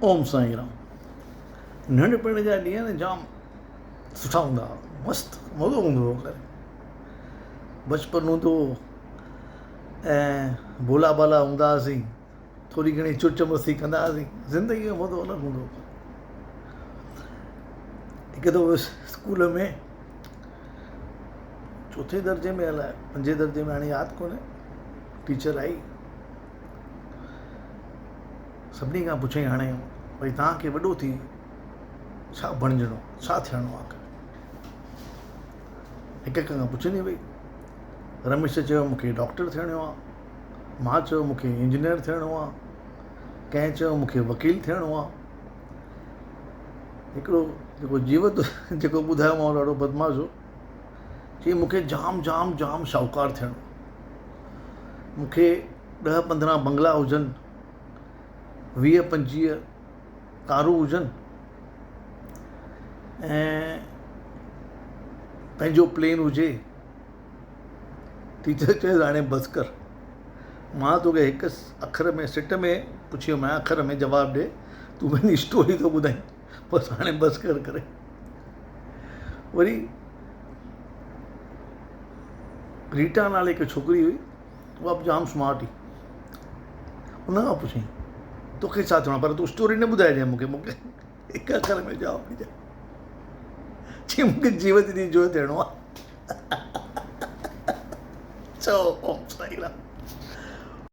اوم سائين رام. ننڍپڻ جا ڏينهن جام سٺا هوندا هئا مست مزو هوندو هو ڪري بچپن هوندو هو ۽ ڀولا ڀالا هوندا هئاسين ٿوري گهڻي چرچ مستي ڪندا هئاسين زندگي جو مزو الڳ هوندو هو هڪ دفعو اسڪول ۾ چوٿين درجي ۾ الائي پنجين درجي ۾ هاڻي ياد ڪونهي ٽيچر آئي سڀني کان پڇيائين هاڻي ڀئي توهان کي وڏو ٿي ڇا بڻجڻو آهي ڇا ٿيڻو آهي هڪ هڪ کان پڇندي وئي رميش چيو مون کي ڊاڪٽر ٿيڻو آهي مان چيو مون کي انجنيئر ٿيڻو آهي ڪنهن چيو مون کي وڪيل ٿيڻو آهي هڪڙو جيڪو جيوت جيڪو ٻڌايومانو ڏاڍو بدمعاش هو چيائين مون کي جام جام جام شاهوڪار ٿيڻو آهي مون کي ڏهه 15 بنگلا هجن، 20 25 ڪارون هجن ۽ پنهنجو پلين هجي. ٽيچر چيس هاڻي بس ڪر، مان توکي هڪ اکر ۾ سٽ ۾ پڇيومانء اکر ۾ جواب ڏي، تون پنهنجي اسٽوري ٿو ٻڌائين، بس هاڻي بس ڪر ڪري. وري ريٽا نالي هڪ ڇوڪري هئي. اها به جام سمارٽ هئي. ان کان پڇيائين، توکي ڇا ٿيڻو آهي؟ پر تون اسٽوري نه ٻڌائجانء مون کي، مون کي هڪ اکر ۾ جواب ڏجانء. چيائين، مون کي جيوت جي جو ٿيڻو آهي. چئو اوم سائين رام.